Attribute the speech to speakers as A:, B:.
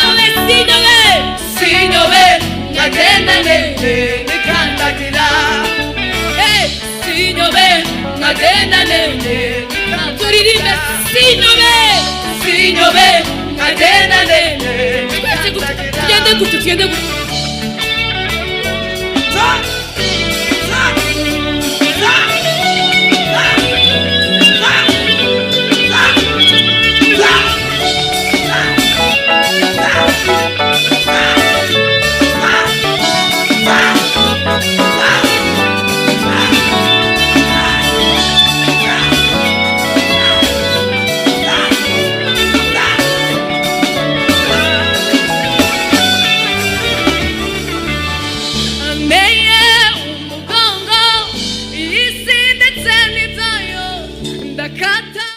A: Sinyobe, sinyobe.
B: Sinyobe nkagenda nemye nikandagira.
A: Hey, sinyobe.
B: Nkagenda nemye.
A: Turirimbe sinyobe.
B: Sinyobe nkagenda nemye.
A: Twese gutya, tugende gutya, tugende gutya.